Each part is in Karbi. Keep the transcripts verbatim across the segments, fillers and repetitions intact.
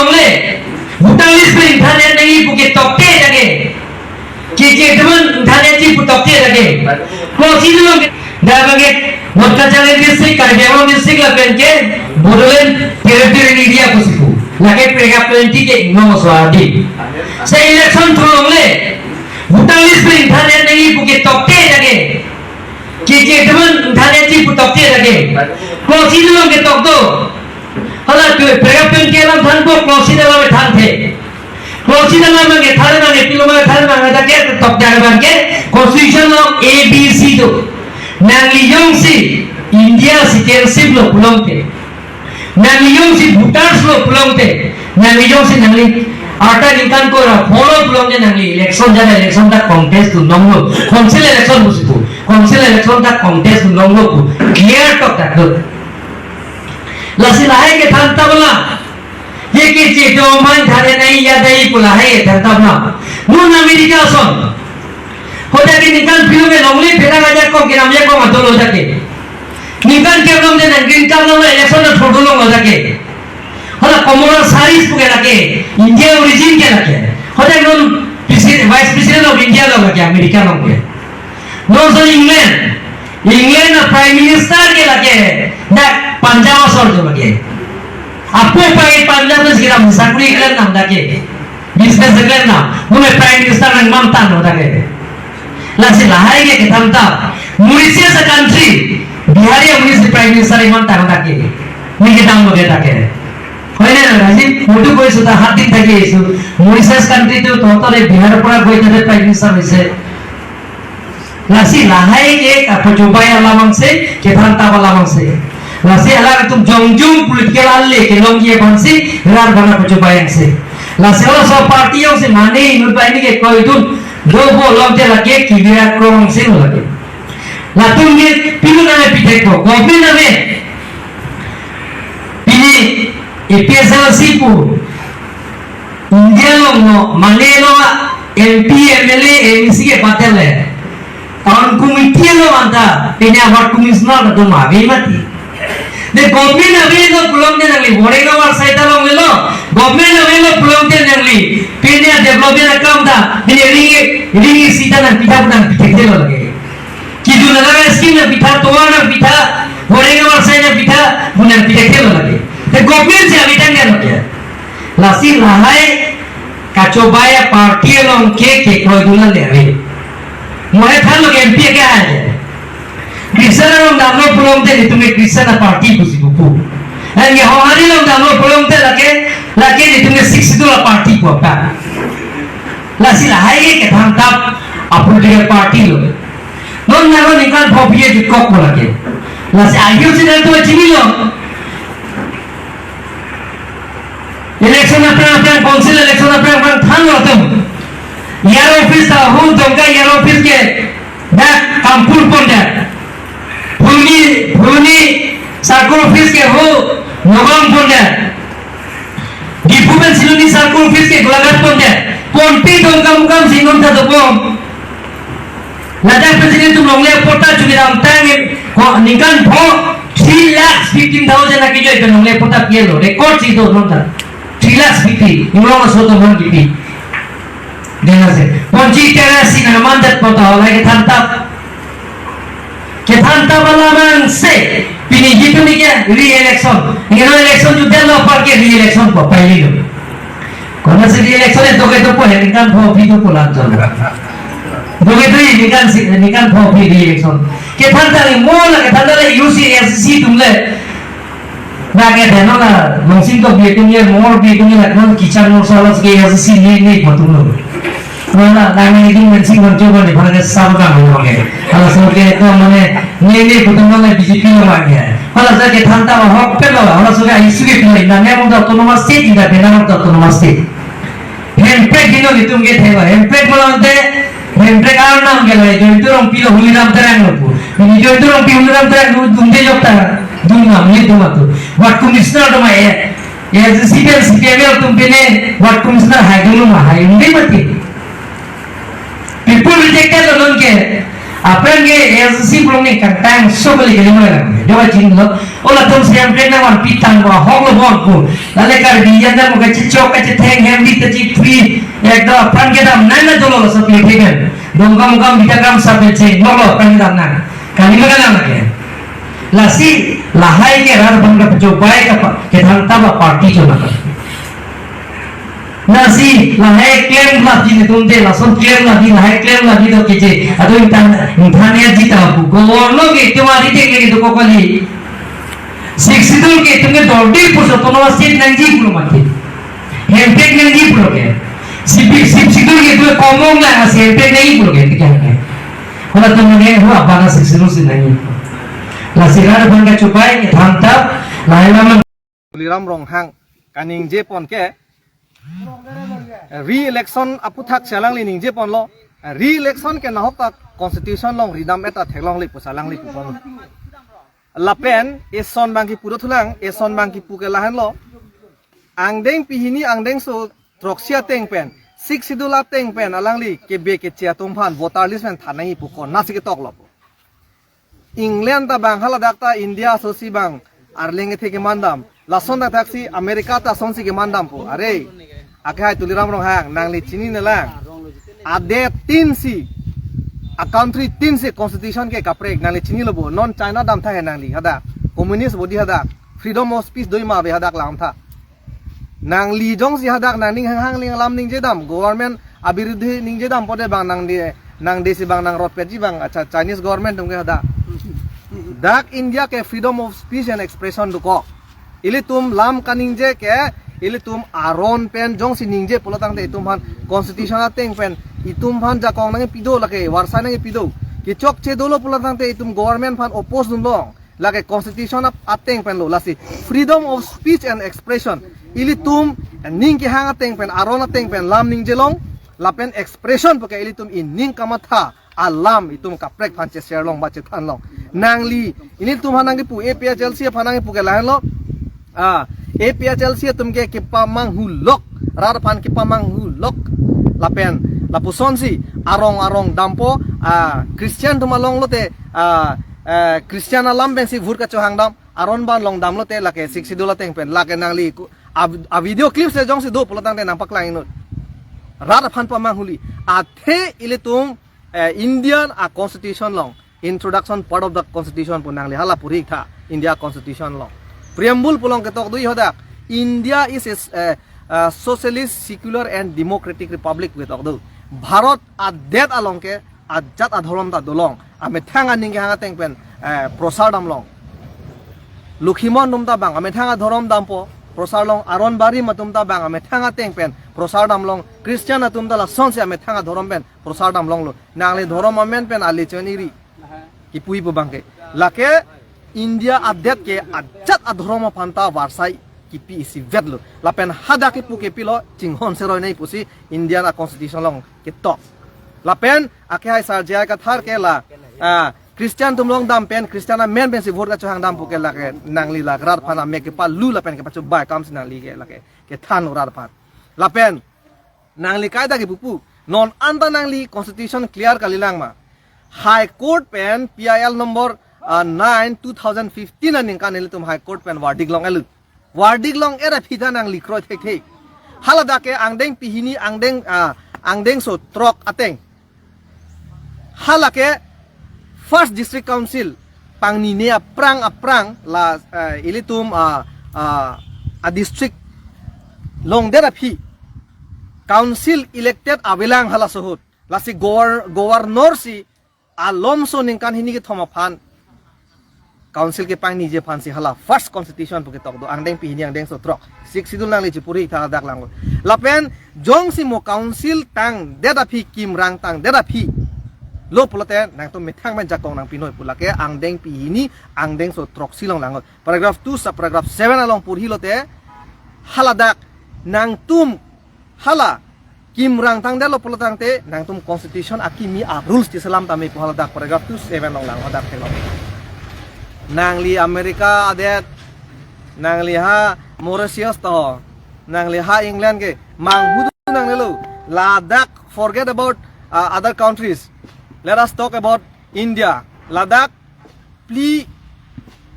Longle, voter list pen than-et nangji pu ke tokte jake. Ke ke teman than-etji pu tokte jake. Kloksi dolong ke, dak abang ke, North Cachar Hills District, Karbi Anglong District lapen ke, Bodoland Territory area pusi pu. Lake paragraph twenty ke inglong so adi. Se election thulongle, voter list pen than-et nangji pu ke tokte jake. Ke ke teman than-etji pu tokte jake. Kloksi dolong ke tok do. Hala tu paragraph twenty alam thanpo, kloksi dolong thanthe. Kloksi dolong abang ke thar abang ke pilo ma thar abang ke dak ke tok dak abang ke constitution along A B C do. Nangli jongsi India citizenship lo pulote, nangli jongsi voters lo pulote, nangli jongsi nangli arta ningkan kora pho lo pulote nangli election jana election ta contest tu nonglo. Council election pusi pu. Council election ta contest tu nonglo pu. Clear tok dak do. Lasi lahai ke than ta bala. Ye ke che do man thare nai ya dai pu lahai ke than ta bala. Non America ason. Hoda ke ningkan philo ke longle phela aja ko kiram ya ko ma dolo jake. Ningkan ke long de nang green card long election na thodo long jake. Hala Kamala Harris pu ke lake, India origin ke lake. Hoda non presi-, Vice President of India long lake, America long ke. Non so England, England na Prime Minister ke lake, dak Punjab asor jo lake. Apo pai Punjab na siram sakuri klan nam dak ke. Business klan nam, mune Prime Minister nang mantan lo dak ke. Lasi lahai ke kethan ta. Mauritius a country, Bihari a Mauritius Prime Minister iman tang dak ke. Ni ketang lo ke dak ke. Hoine na, Rajiv, mutu koi suta hat din thaki isu. Mauritius country tu to to re Bihar pura koi tade Prime Minister hoise. Lasi lahai ke kapachobai alam angse, kethan ta alam angse. Lasi alanglitum jongjong political ale kelongji aphansi, rar bana pachobai angse. Lasi halaso party jongsi mane inut banghini ke koidun, dobo longte lake kivira krong angse lake. Latum ke pilo nangpithek po, government ave. Pini A P H L C pu India along no, mane lo M P, M L A, M C ke patel le. Town committee along anta, pini a ward commissioner ta dum ave mati. De government ave lo pulote nangli, Warenga ward side along le lo. Government ave lo pulote nangli, pini a development akam ta, pini ring, ring isi ta nangpitha pu nangpithek lo lake. Kidun alam scheme nangpitha, tovar nangpitha, Warenga ward side nangpitha, pu nangpithek lo lake. Te government si ave tang lo ke. Lasi lahai kachobai a party along ke kekroi dun le ave. Mo he than lo ke M P ke aje. Christian along damlo pulote nelitum ke Christian a party pusi pupo. Anke Honghari along damlo pulote lake, lake nelitum ke Sixth Schedule a party pu apa. Lasi lahai ke kethan ta a political party lo. Non naro ningkan pho phi-e jutkok ko lake. Lasi ayo si dan tu chinilo. Election aphrang aphrang, council election aphrang aphrang than lo atum. E R O office ta ho, Dongka E R O office ke dak Kampur pon dak. Phuloni, Phuloni circle office ke ho, Nagaon pon dak. Diphu pen Siloni circle office ke Golaghat pon dak. Ponpi Dongkamukam si non ta dobom. Ladak pen si nelitum longle patta chunidam tang, ko ningkan pho three lakhs fifteen thousand akejoi pen longle patta pi-e lo, record si do non ta. Three lakhs fifty, inglong aso do man kipi. Dena se. Ponji tera si na mandat patta hola kethan ta. Kethan ta bala man se, pini jitu ni ke re-election. Ingno election tu delo apar ke re-election ko paili lo. Konat si re-election e doke dopo he, ningkan pho phi dopo lang chon. Doke do ningkan si, ningkan pho phi re-election. Kethan ta ni mo la kethan ta le U C S C atum le. Na ke theno na, longsin to bi atum ye, mor bi atum ye, na kon kichang mor sala ke U C S C ne ne ko atum lo. Wala, nang ni ding men sing kon choba ni, bhara ke sab ka mo ke. Halaso ke to mane, ne ne ko atum mane B J P lo ma ke. Halaso kethan ta hok pe lo, halaso ke issue ke pila, na ne mo autonomous state, na bina mo autonomous state. Hemprek dino nelitum ke thelo, hemprek malante, hemprek arnam ke lo, Joyinto Rongpi lo Holiram Terang lo pu. Ini Joyinto Rongpi Holiram Terang lo dumde jok ta, dum nam ni dum atu. Ward commissioner dum ai, ya, C P M, C P M atum pine, ward commissioner hai dum ma hai, inde mati. People rejected lo non ke. Aphrang ke A S D C pulo ningkan tang so kali kali mana. Jawa jin lo. Ola tum siam pen na wan pitang wa hok lo bon ko. Lale Karbi yan da mo kachichok kachitheng hem di kachi free. Ekdom aphrang kedam nang na jolo lo sa pili themen. Dongkam kam bida kam sa pen cheng. Lo lo aphrang kedam nang. Kali mana nang ke. Lasi lahai ke rat bang ka pejo bai ka pa. Kethang ta ba party chona ka. Lasi lahai klem lagi ni tum te, lason klem lagi, lahai klem lagi do keje. Ado inthan, inthan ya jita pu. Governor ke tumari te ke do kokali. Sixth Schedule ke tum ke dorde puso tono state nangji pulo mati. Hempek nangji pulo ke. Sixth, Sixth Schedule ke tum komong na asi hempek nangji pulo ke. Tiga ke. Hala tum ne hua bana Sixth Schedule si nangji. Lasi rat bang ka chupai ke thantap, lahai laman Tuliram Ronghang kaningje pon ke re-election aputhak si alangli ningje ponlo, re-election ke nahok ta constitution along ridam eta theklongle pusi alangli pu pon. Lapen eson bang kipu do thulang, eson bang kipu ke lahenlo. Angdeng pihini angdengso throksi ateng pen, Sixth Schedule ateng pen alangli kebe keche atum aphan voter list pen than nangji pu konatsi ketoklo. England ta bang haladak ta India asosi bang arleng kethe kemandam. Lason ta thaksi America ta asonsi kemandam pu. Are, akehai Tuliram Ronghang, nangli chini nelang. Adet tin si, a country tin si constitution ke kaprek, nangli chinilo bo. Non China damtha he nangli hadak. Communist body hadak. Freedom of speech doi ma ave hadak lamtha. Nangli jongsi hadak nangning hanghang ling alam ningje dam, government abirudhi ningje dam pute bang nangde, nangde si bang nangrotpetji bang, acha Chinese government atum ke hadak. Dak India ke freedom of speech and expression dokok. Ilitum lam kaningje ke, ilitum aron pen jongsi ningje pulo tangte itum aphan constitution ateng pen, itum aphan jakong nangpi do lake, varsai nangpi do. Kechokche dolo pulo tangte itum government aphan oppose dunlong. Lake constitution ap-, ateng pen lo, lasi freedom of speech and expression. Ilitum ning kehang ateng pen, aron ateng pen lam ningjelong, lapen expression puke ilitum ining kamatha alam itum kaprek aphan che-share long ba chethan long. Nangli, ilitum aphan nangkipu, A P H L C aphan nangkipu ke lahenlo. Ah, A P H L C atum ke kepamanghulok, rat aphan kepamanghulok. Lapen, lapusonsi, arong arong dampo, ah, Christian atum along lote, ah, eh, Christian alam pensi vote kachohang dam, aron ban long damlote lake Sixth Schedule ateng pen, lake nangli ku, a, a video clips le jongsi do pulo tangte nangpaklang inut. Rat aphan pamanghuli, athe ilitum, eh, Indian a constitution long, introduction part of the constitution pu nangli hala puri tha, India constitution long. Preamble pu along ketok do hadak, India is a, eh, eh, socialist, secular and democratic republic ketok do. Bharat adet along ke ajat adhorom ta dolong, amethang aning kehang ateng pen, eh, prosar damlong. Lokhimon atum ta bang amethang adhorom dampo, prosar long, aron barim atum ta bang amethang ateng pen prosar damlong, Christian atum ta lasonsi amethang adhorom pen prosar damlonglo. Nangli dhorom amen pen ali choniri. Kipuji pu bang ke. Lake India adet ke ajat adhorom aphan ta varsai kipi isivet lo. Lapen hadak kipu kepilo chinghon seroi nai pusi Indian a constitution along ketok. Lapen akehai Sir J I Kathar ke la, ah, Christian atum along dam pen, Christian amen pensi vote kachohang dam puke lake nangli la rat aphan amek kepalu lapen kepachubai kamsi nangli ke lake kethan rat aphan. Lapen nangli kaita kipu pu. Non anta nangli constitution clear kalilang ma. High Court pen P I L number, ah, nine two thousand fifteen aningkan ilitum High Court pen verdict long elu. Verdict long era phita nangli kroi thekthe. Haladak ke angdeng pihini angdeng, ah, angdengso throk ateng. Halake First District Council pangnine aphrang aphrang la, eh, ilitum, ah, ah, a district longdet aphi council elected avelang halaso ahut. Lasi governor, governor si alomso ningkan hini kethom aphan council kepangniji aphansi hala first constitution pu ketok do, angdeng pihini angdengso throk. Sixth Schedule nangli chipuri tha dak langlo. Lapen jongsi mo council tangdet aphi, kimrang tangdet aphi lo pulote nangtum methang pen jakong nangpi noi pu lake angdeng pihini angdengso throksi along langlo. Paragraph two sub paragraph seven along purhi lote haladak nangtum hala kimrang tangdetlo pulo tangte nangtum constitution akimi a rules ti selam tame pu haladak paragraph two seven along lang hadak thelo. Nangli America adet, nangli ha Mauritius to, nangli ha England ke manghudu nangnelo. Ladak, forget about, uh, other countries. Let us talk about India, ladak phli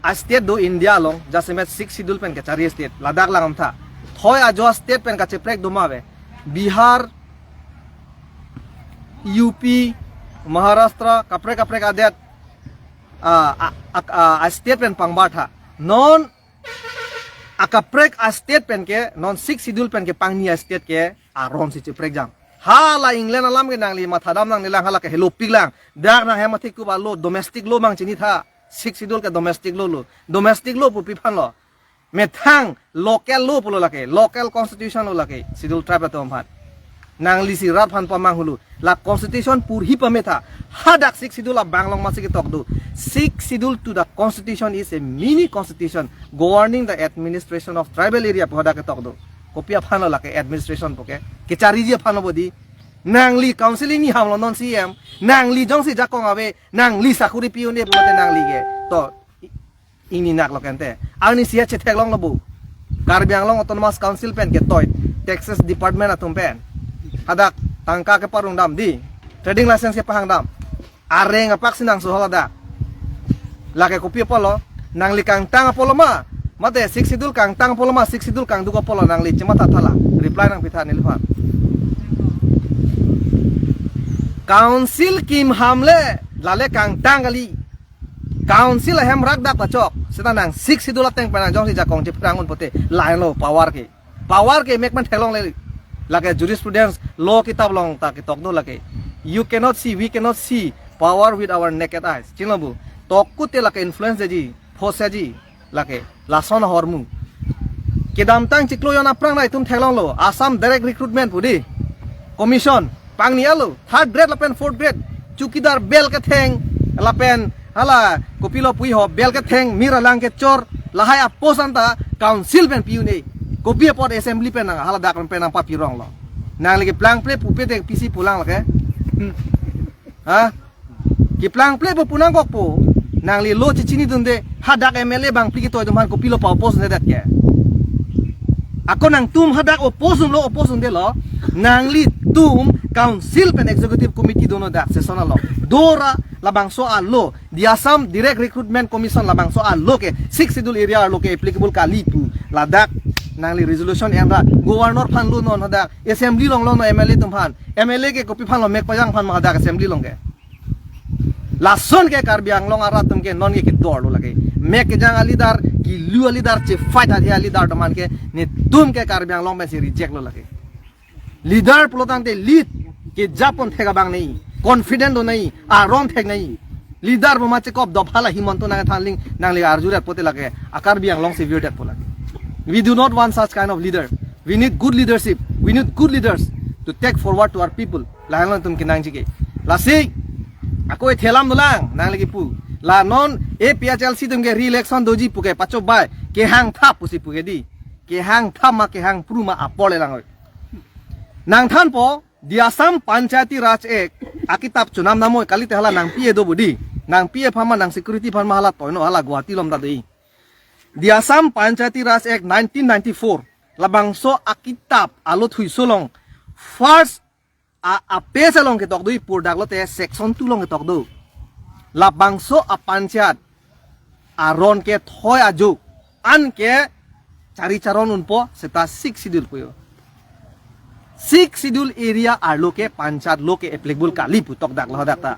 a-state do India along, jasemet Sixth Schedule pen kechari a-state, ladak langtha. Thoi ajo a-state pen kacheprek do ma ave. Bihar, U P, Maharashtra, kaprek kaprek adet, a, a, a, a, a-state pen pangbar tha. Non akaprek a-state pen ke, non Sixth Schedule pen kepangni a-state ke aron si cheprekjam. Hala England alam ke nangli mathadam nangnelang, hala ke helopiklang. Dak nang hem athik kuba lo, domestic law mang chinitha. Sixth Schedule ke domestic law lo. Domestic law pu pi aphan lo? Methang local law pulo lake, local constitution lo lake, Schedule Tribe atum aphan. Nangli si rat aphan pamang hulu. La constitution purhi pametha. Hadak Sixth Schedule abang along masi ketok do. Sixth Schedule to the constitution is a mini constitution governing the administration of tribal area pu hadak ketok do. Kopi aphan lo lake administration pu ke? Kechariji aphan lo bodi. Nangli council ingni ham lo non C M. Nangli jongsi jakong ave, nangli sakuri pi un-e pulote nangli ke. To, ingni nak lo kente. Arni sia chetheklong lo bu. Karbi Anglong Autonomous Council pen ketoi, Taxes Department atum pen. Hadak tangka keparong dam di. Trading license kepahang dam. Areng apak si nangso hala dak. Lake kopi apotlo? Nangli kangtang apotlo ma? Mate Sixth Schedule kangtang apotlo ma, Sixth Schedule kangduk apotlo, nangli chematha thala. Reply nangpitha neliphan. Council kim ham le, lale kangtang kali. Council ahem rak dak pachok. Seta nang Sixth Schedule ateng pen nang jongsi jakong chephrang un pote, lain lo power ke. Power ke mek man theklongle. Lake jurisprudence, law kitab along ta ketok do lake. You cannot see, we cannot see power with our naked eyes. Chini lo bu. Tok kute lake influence ji, force ji, lake. Lason ahormu. Kedamtang chiklo jon aphrang nangtum theklong lo. Assam Direct Recruitment pu di. Commission. Pangni alo, third grade lapen fourth grade. Chowkidar bel ketheng, lapen hala kopilo puji ho, bel ketheng, mir alang kechor, lahai a-post anta council pen pi un-e. Kopi apot assembly pen nang, hala dak pen nang papirong lo? Nangli keplang ple pupe te pisi pulang lake. Ha? Keplang ple pu pu nangkokpo. Nangli lo chechinidunde, hadak M L A bangphli ketoi atum aphan kopilo pa-oppose un-e dak ke? Ako nangtum hadak oppose unlo, oppose undelo. Nanglitum council pen executive committee do non dak session along. Dora labangso a-law, the Assam Direct Recruitment Commission labangso a-law ke Sixth Schedule area arlo ke applicable kali pu. Ladak nangli resolution enra, governor aphan lo non hadak, assembly along lo non M L A atum aphan. M L A ke kopi aphan lo, mek pajang aphan ma hadak assembly along ke? Lason ke Karbi Anglong arat atum ke non ke kedor lo lake. Mek kejang a-leader, kilu a-leader, che-fight hadi a-leader atum aphan ke, netum ke Karbi Anglong pensi reject lo lake. Leader pulo tangte lead kejapon thek abang nai, confident do nai, aron thek nai. Leader boma chekop dophala Himanta nangthanling, nangli arju det pote lake, a-Karbi Anglong si vir det po lake. We do not want such kind of leader. We need good leadership. We need good leaders to take forward to our people. Lahenlo netum kenangji ke. Lasi, ako ethelam dolang, nangli kipu. La non A P H L C atum ke re-election doji puke pachobai, kehang thap pusi puke di. Kehang thap ma kehang phru ma apor le lang oi. Nangthanpo, the Assam Panchayati Raj Act, akitap chonam namoi kalite hala nangpi-e do bodi. Nangpi-e aphan ma, nang security aphan ma hala toino, hala Guwahati along ta dei. The Assam Panchayati Raj Act nineteen ninety-four, labangso akitap alo thuiso along, first a, a-page along ketok do, ipur dak lote section two along ketok do. Labangso a-panchayat aron ke thoi ajo an ke chari charon unpo, seta Sixth Schedule puyo. Sixth Schedule area arlo ke panchayat law ke applicable kali pu tok dak lo dak ta.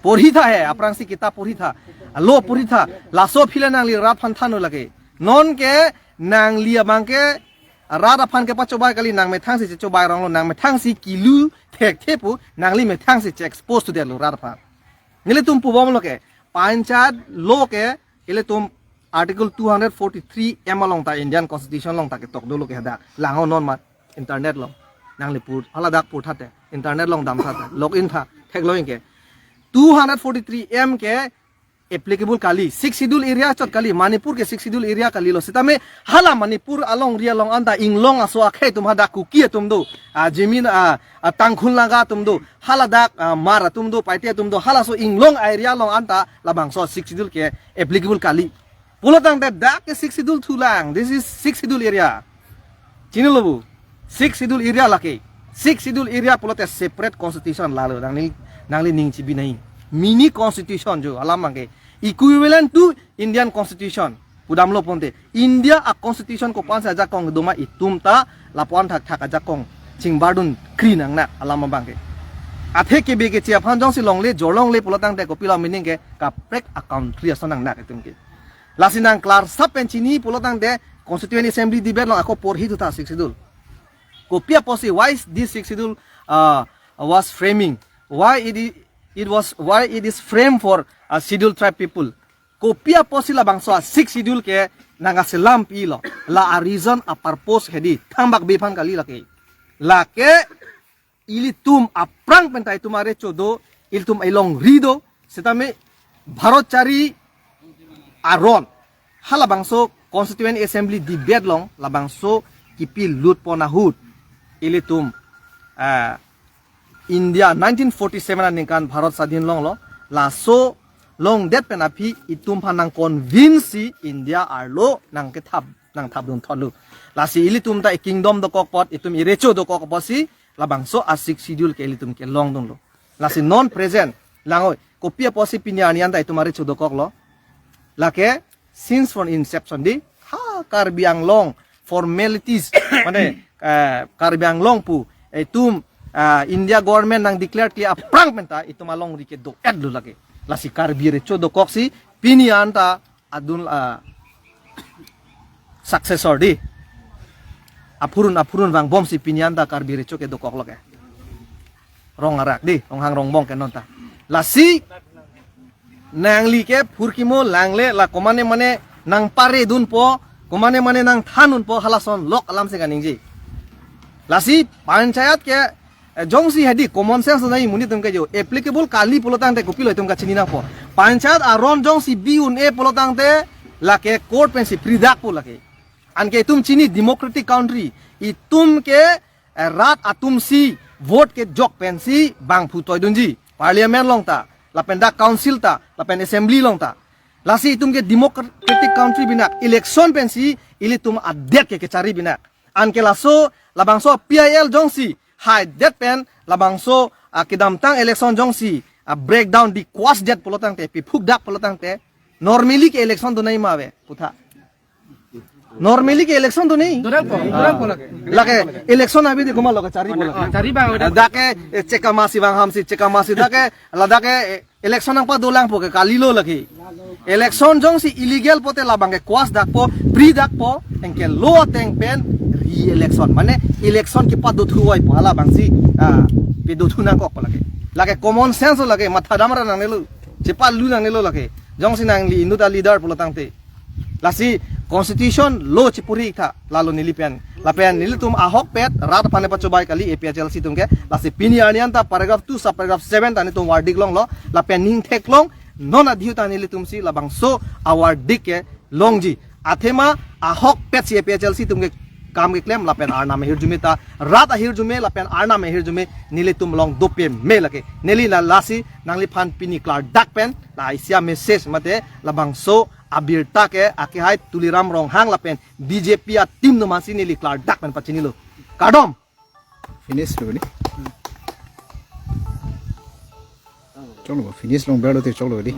Porhi tha he, aphrangsi kitap porhi tha. Law porhi tha. Laso aphi le nangli rat aphan than un lake. Non ke nangli abang ke rat aphan ke pachobai kali, nang methang si chechobai rong lo, nang methang si kilu thekthe pu, nangli methang si che-expose to det lo rat aphan. Nelitum pubom lo ke, panchayat law ke, ilitum Article two hundred forty-three M along ta, Indian Constitution along ta ketok dolo ke hadak. Lang-o non mat, internet along. Nangli pur, hala dak pur thate, internet along dam thate, log in tha, theklong ke. Two hundred forty-three M ke applicable kali, Sixth Schedule area chot kali, Manipur ke Sixth Schedule area kali lo. Sitame hala Manipur alongri along anta inglong aso akhei atum hadak Kuki atum do, a, Jimin, a, a, Tangkhul Naga atum do, hala dak, a, Hmar atum do, Paite atum do, halaso inglong area along anta labangso Sixth Schedule ke applicable kali. Pulo tangte dak ke Sixth Schedule thulang. This is Sixth Schedule area. Chini lo bu? Sixth Schedule area lake. Sixth Schedule area pulote separate constitution lalo. Nangli, nangli ning chibi nai. mini constitution jo alam abangke equivalent to Indian constitution. Pudamlo ponte India a constitution kopansi ajakong doma itum ta lapu-an thakthak ajakong chingbardun kri nangnak alam abangke. Athe kebe keche aphan jongsi longle jorlongle pulotangte kopilo meaning ke kaprek a country ason nangnak itum ke. Lasi nang klarsap pen chini pulotangte Constituent Assembly debate along ako porhi thu ta Sixth Schedule. Kopi apotsi why this Sixth Schedule uh, was framing? Why it, i- it was why it is framed for a Scheduled Tribe people? Kopi apotsi labangso a Sixth Schedule ke nangkaselam pilo? La a reason a purpose hedi thangbak bephan kali lake. Lake ilitum aphrang penta itum arecho do, ilitum elongri do, setame Bharat chari aron halabangso Constituent Assembly debate along labangso kipi lutpon ahut ilitum ah, India nineteen forty-seven aningkan Bharat sadhin longlo, laso longdet pen aphi itum aphan nang convince si India arlo nangkethap nangthapdun thotlo. Lasi ilitum ta e kingdom dokok apot, itum irecho dokok apotsi labangso a Sixth Schedule ke ilitum kelongdunlo. Lasi non present langoi kopi apotsi pini arni anta itum arecho dokoklo? Lake since from inception di ha Karbi Anglong formalities mane eh, Karbi Anglong pu itum ah, India government nang declare kle aphrang penta itum alongri kedo-etlo lake. Lasi Karbi recho dokoksi pini anta adun ah, successor di aphurun aphurun vangbomsi pini anta Karbi recho kedokok lake. Rong arak di, Ronghang Rongbong ke nonta. Lasi nangli ke phurkimo langle la komane mane nangparedunpo, komane mane nangthandunpo halason lok alamsi kaningje. Lasi panchayat ke eh, jongsi hedi common sense nai monit atum ke jo applicable kali pulotangte kopilo itum kachini nangpo. Panchayat aron jongsi bi un-e pulotangte lake court pensi pridakpo lake. Anke itum chini democratic country, itum ke eh, rat atumsi vote kejok pensi bangphu toidunji. Parliament along ta, lapen dak council ta, lapen assembly along ta. Lasi itum ke democratic country binak, election pensi ilitum adet ke kechari binak. Anke laso labangso P I L jongsi haidet pen labangso ah, kedamtang election jongsi ah, breakdown di quash det pulotangte, piphuk dak pulotangte, normally ke election donai ma ave putha. Normally ke election donai. Dorang po, dorang po lake. Lake election abi di koma lo kechari po lake. Ah, chari bang udah. Dak ke eh, chekam masi bang hamsi chekam masi dak ke ladak ke eh, election nangpadolangpo ke kalilo lake. Election jongsi illegal pote labang ke quash dakpo, pridakpo, anke law ateng pen re-election. Mane election kepadothu voipo halabangsi ah, pedothu nangkokpo lake. Lake common sense lake, mathadam ra nangnelo, chepalu nangnelo lake. Jongsi nangli inut a leader pulotangte. Lasi constitution law chepuri tha lalo neli pen. Lapen nelitum ahokpet rat aphan pachobai kali A P H L C atum ke. Lasi pini arni anta paragraph two sub paragraph seven ta nelitum verdict longlo. Lapen ning theklong non adhiu ta nelitumsi labangso a verdict ke longji. Athema ahokpetsi A P H L C atum ke kam keklem lapen arnam ahirjume ta rat ahirjume lapen arnam ahirjume nelitum along dopeme lake. Neli la lasi nangliphan pini klardak pen la isi a message mate labangso abirta ke akehai Tuliram Ronghang lapen B J P a team atum aphansi neli klardak pen pachinilo. Kardom. Finish lo ni. Choklo, finish long berlo te choklo di.